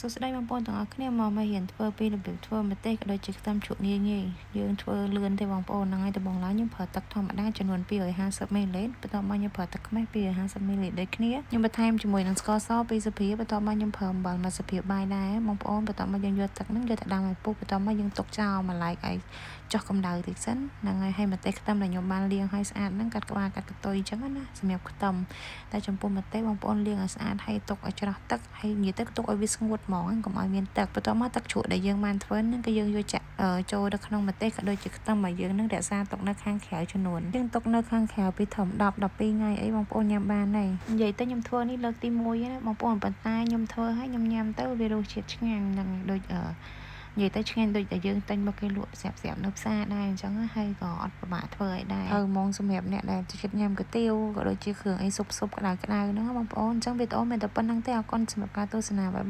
សួស្តីបងប្អូនទាំងអស់គ្នាមកមករៀនធ្វើពីរបៀបធ្វើម្ទេសក៏ដូចជាខ្ទឹមជ្រក់ងាយងាយយើងធ្វើលឿនទេបងប្អូនហ្នឹងហើយដំបូងឡើយខ្ញុំប្រើទឹកធម្មតាចំនួន250មីលីលីត្របន្ទាប់មកខ្ញុំប្រើទឹកខ្មេះ250មីលីលីត្រដូចគ្នាខ្ញុំបន្ថែមជាមួយនឹងស្ករស2ស្លាបព្រាបន្ទាប់មកខ្ញុំប្រើអំបិល1ស្លាបព្រាបាយដែរបងប្អូនបន្ទាប់មកយើងយកទឹកហ្នឹងយកទៅដាំឲ្យពុះបន្ទាប់មកយើងទុកចោលមួយឡែកឲ្យចុះកម្ដៅតិចសិនហ្នឹងហើយហើយម្ទេសខ្ទឹមដែលខ្ញុំបានលាងឲ្យស្អាតហ្នឹងកាត់ក្បាលកាត់កន្ទុយអញ្ចឹងណាសម្រាប់ខ្ទឹមតែចំពោះម្ទេសបងប្អូនលាងឲ្យស្អាតហើយទុកឲ្យច្រោះទឹកហើយនិយាយទៅទុកឲ្យវាស្ងួតហ្មងកុំឲ្យមានទឹកបន្ទាប់មកទឹកជ្រក់ដែលយើងបានធ្វើហ្នឹងគឺយើងយកចាក់ចូលទៅក្នុងម្ទេសក៏ដូចជាខ្ទឹមឲ្យយើងនឹងរក្សាទុកនៅខាងក្រៅចំនួនយើងទុកនៅខាងក្រៅពីត្រឹម10 12ថ្ងៃអីបងប្អូនញ៉ាំបានហើយនិយាយទៅខ្ញុំធ្វើនេះលើកទី1ណាបងប្អូនប៉ុន្តែខ្ញុំធ្វើឲ្យខ្ញុំញ៉ាំទៅវារសជាតិឆ្ងាញ់ហ្នឹងដូចអឺនិយាយទៅឆ្ងាញ់ដូចតែយើងទិញមកគេលក់ស្រាប់ស្រាប់នៅផ្សារដែរអញ្ចឹងហើយក៏អត់ពិបាកធ្វើឲ្យដែរហើយហ្មងសម្រាប់អ្នកដែលចិត្តញ៉ាំគុយទាវក៏ដូចជាគ្រឿងអីស៊ុបស៊ុបក្តៅក្តៅហ្នឹងបងប្អូនអញ្ចឹងវីដេអូមានតែប៉ុណ្្នឹងទេអរគុណសម្រាប់ការទស្សនាbye bye.